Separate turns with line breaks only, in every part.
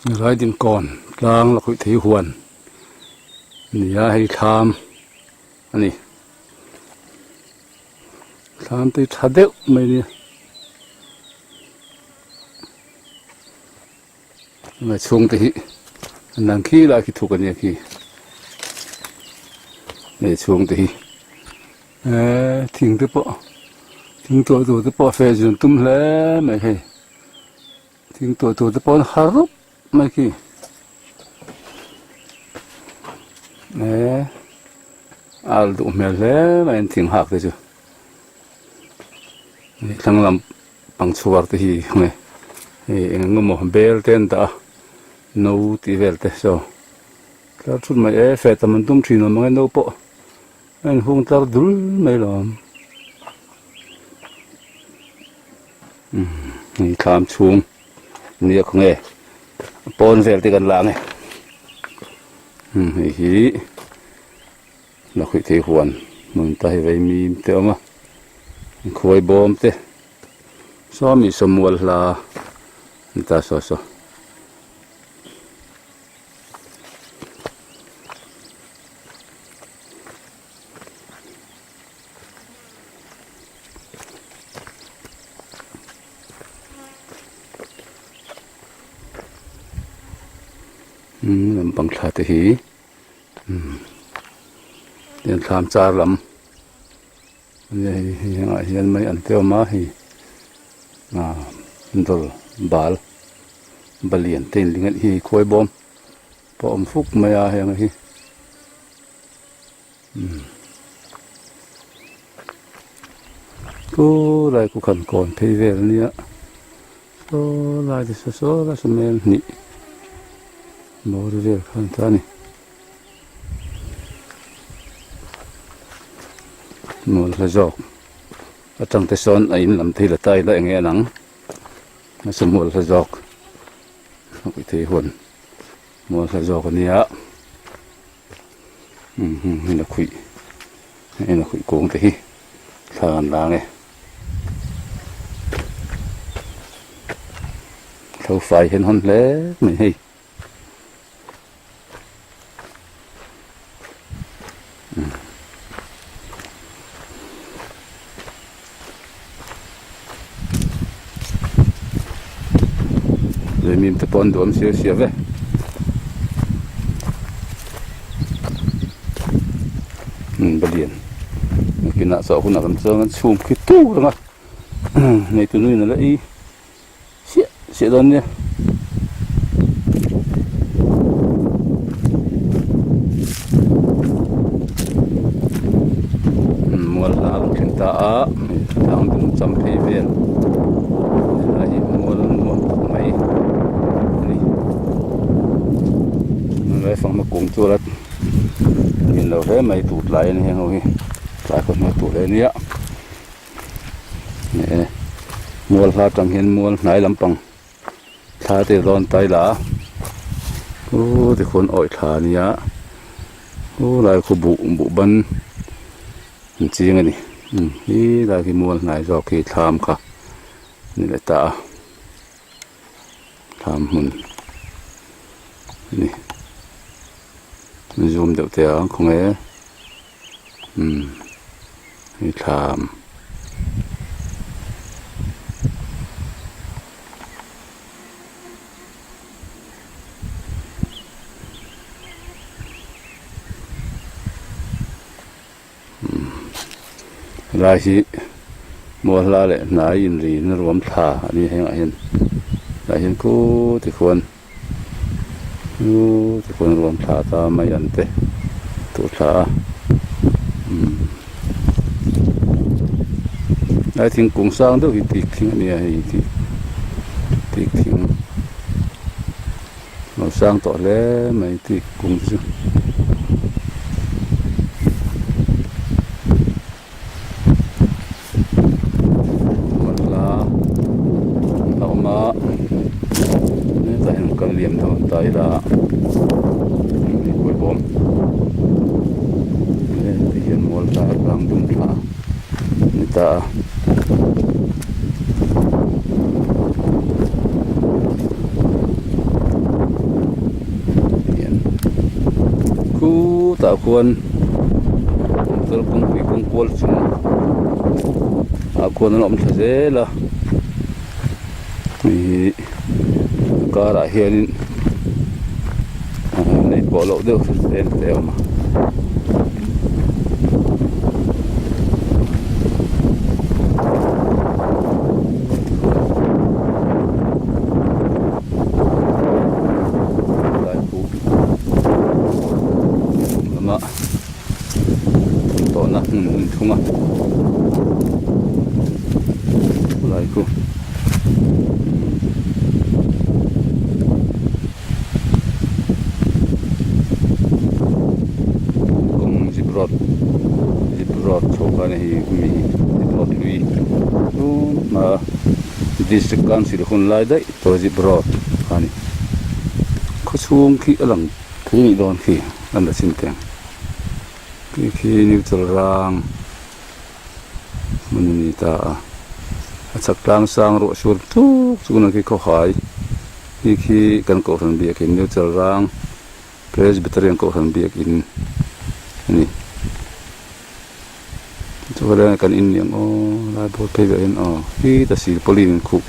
Riding kawn tlang la khawih thei huan a ni a hei thlam a ni thlam te hi tha deuh mai a nia a chhung te hi an lang khi lai khi thuk a nia khi hei chhung te hi eee thing te pawh thing tuah tur te pawh a feh zun tum hle mai hei. Thing tuah tur te pawh an har rup mai khi eee al duh hmel hle mai an thing hak te chu thlang lam pang chhuar te hi nge hei eng eng emaw bel te an dah a no tih vel te saw tlar thut mai e feh tam an tum thin awm ang e no pawh a inhung tlar dul mai lawm. Hei thlam chhung nia khawnge pawn vel te kan la ang e hei hi lakhuih thei huan hmun ta hei vei mim te a awm a khuai bawm te saw mi sawmual hla ani ta saw saw. Lampang thla te hi tian thlam char lam ania hei hei hengah hian mai an te awm a hei ah dawr bal balian te in ling a nih hi khawi bawm pawh a awm fuk mai a heng hi. Chu lai khu khan kawn phei vel a nia saw lai te saw saw lai saw mel hnih bawr vel kha an ta a ni mawl hla zawk atang te sawn a in lam te hi la ta ila eng nge an ang a saw mawl hla zawk a pui thei hun mawl hla zawk a nia. Hei lakhuih hei lakhuih kung te hi thla an la ang e thlo fai hian hawn hle mai hei. Mim te pawh an duhawm siau siau ve. Umm balian nakinah chawh hunah kan chuan kan chhum khi tur ang a neitu nuin a la ei chiah chiah dawn nia. Mual hla kan thleng ta a tlang dum cham phei vel helai hi mual nuam tak mai a ni helai fanghma kung chu a la min lo hle mai tut lai a ni heng ho hi tlai khaw hnuai tur hle a nia. Eh mual hla atang hian mual hnai lampang thla te rawn tai la a u tikhuan awih thla a nia u lai khu buh buh ban an ching a ni hi lai hi mual hnai zawk hi thlam kha a ni leh ta a thlam hmun a ni zoom deuh teh ang khawnge umm hei thlam umm helai hi mual hla leh hnai inri na ruam thla a ni hengah hian tlaiah hian khu tikhuan. Chu tikhuan ruam thla ta mai an te tur thla a umm lai thingkung sang deuh hi tik thing a nia hei tik tik thing lo sang tawh hle mai tik kung te chu. Mualhla a awm a hetah hian kal liam dawn ta ila hei kawi bawm heti hian mualhla tlang dum thla a ni ta a. Khutah khuan motor kawngpui kawng kual chung ah khuan an awm thla zel a ihh a karah hianin nei pawh loh deuh tlem te a awm a. Lama tawhna hmun an thung a khulai khu kawng zip road zip road chho kha a ni hei mi zip road hlui tun hma district council hun lai daih tawh zip road kha a ni khawchhung khi a lang thei nih dawn khi a la chin teng khi khi neutral rang hmun a ni ta a a chhak tlang sang ruah sur thuk chu nang khi khawhai khi khi kan kohhran biakin neutral rang presbyterian kohhran biakin a ni. Chuan kan in ni ang aw lai bawr phei veh hian aw khita silpauline in khuh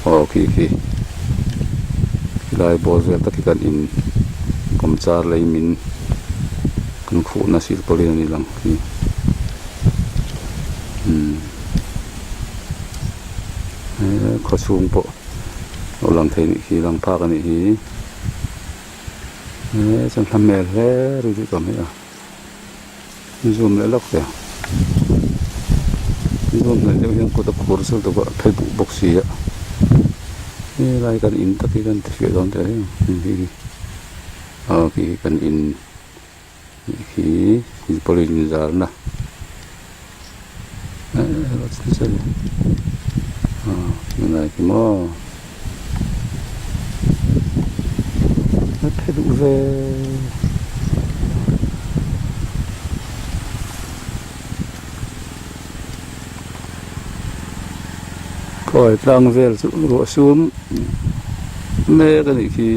aw khi khi lai bawr vel tak hi kan in kawmchar lei min kan khuhna silpauline a ni lang khi umm he khawchhung pawh lo lang thei anih khi lang phak anih hi he chuan hla hmel hle rih rih tawh mai a. Zoom leh lawk teh zoom leh deuh hian kut a khur zeuh deuh a phei buk bawk si a helai kan in tak hi kan ti fiah dawn teh reng ang hei hi aw khi hi kan in nih khi silpauline inzarna aw helai khi maw a phe duh ve. Khawi tlang vel chu ruah sum mek a nih khi.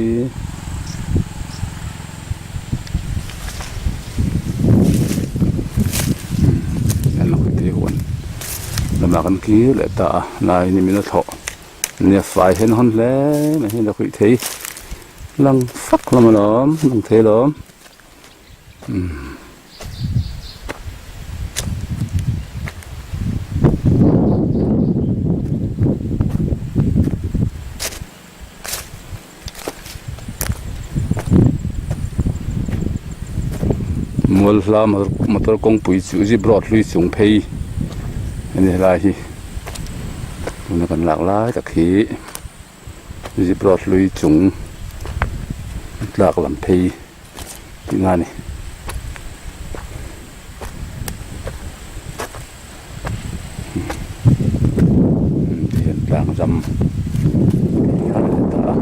Lamah kan kir leh ta a lai ni min a thlawh nia fai hian a hawn hle mai hi a la khuih thei lang fak hlawm alawm lang thei alawm umm. Mual hla motor kawngpui chu zip road hlui chung phei a ni helai hi tuna kan lak lai tak hi zip road hlui chung tlak lam phei tihna a ni. Tihian tlang zam phei kha a ni ta a.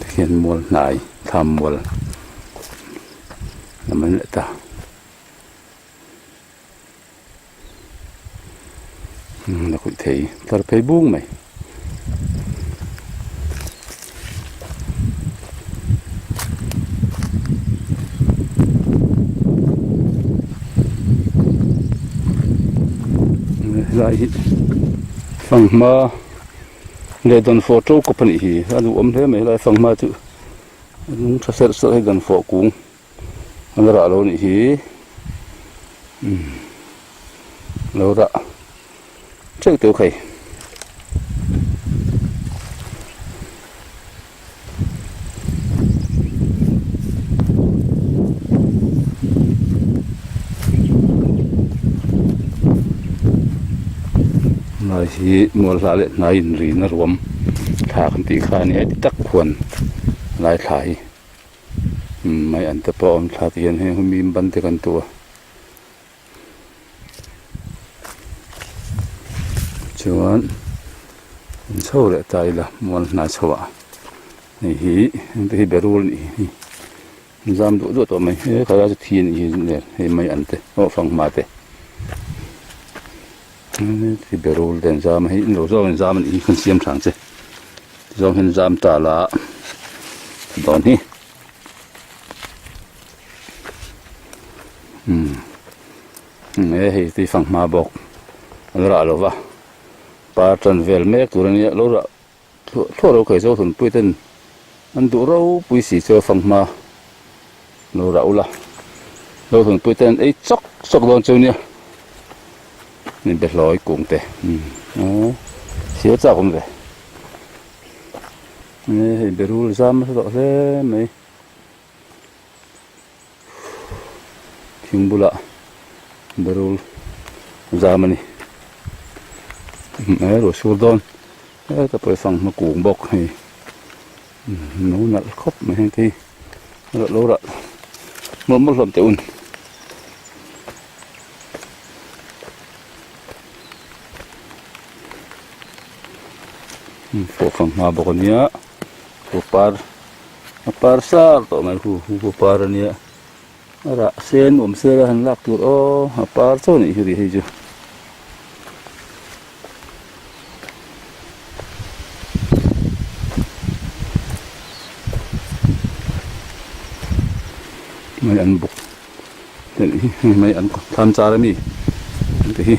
Tihian mual hnai thlam mual lam an leh ta. La kawih thei tlar phei bung mai. Helai hi fanghma leh dawnfawh to kawp a nih hi a duhawm hle mai helai fanghma chu a nung tha serh serh hei dawnfawh kung. An rah lo nih hi umm lo rah teuh teuh khai. Lai hi mual hlah leh hnai inrina ruam thla kan tih kha a ni a heti tak khuan lai thla hi. Mai an te pawh a awm thla ti hian heng hi mim ban te kan tuah a chuan an chho leh ta ila mual hnai chho ah hei hi heng te hi berul a nih hi. Zam duah duah tawh mai he khala chu thi anih hi nen hei mai an te aw fanghma te ti berul te an zam a hei englo zawk in zam anih hi kan siam tha ang che tizawng hian zam ta la dawn hi umm he hei tui fanghma bawk an rah lo va par tan vel mek tur ania lo rah. Thluah ro kai zo thunpui ten an duh ropui si chu fanghma lo rah ula zo thunpui ten an ei chawk chawk dawn chu nia ni behlawi kung te umm thil chak awm ve hei berul zam nasa tawh hle mai thing bulah berul zam a ni he ruah sur dawn heta pawh hi fanghma kung bawk hei no nalh khawp mai heng te hi lo rah mawlh mawlh hlawm teh un. Pawh fanghma bawk a nia pawhpar. A par sar tawh mai hu hu par a nia a rah sen awm se la han lak tur aw a par chaw a nih hi ri hei chu. Mai an buk te nih hi hei mai an thlam char a mi an ti hi.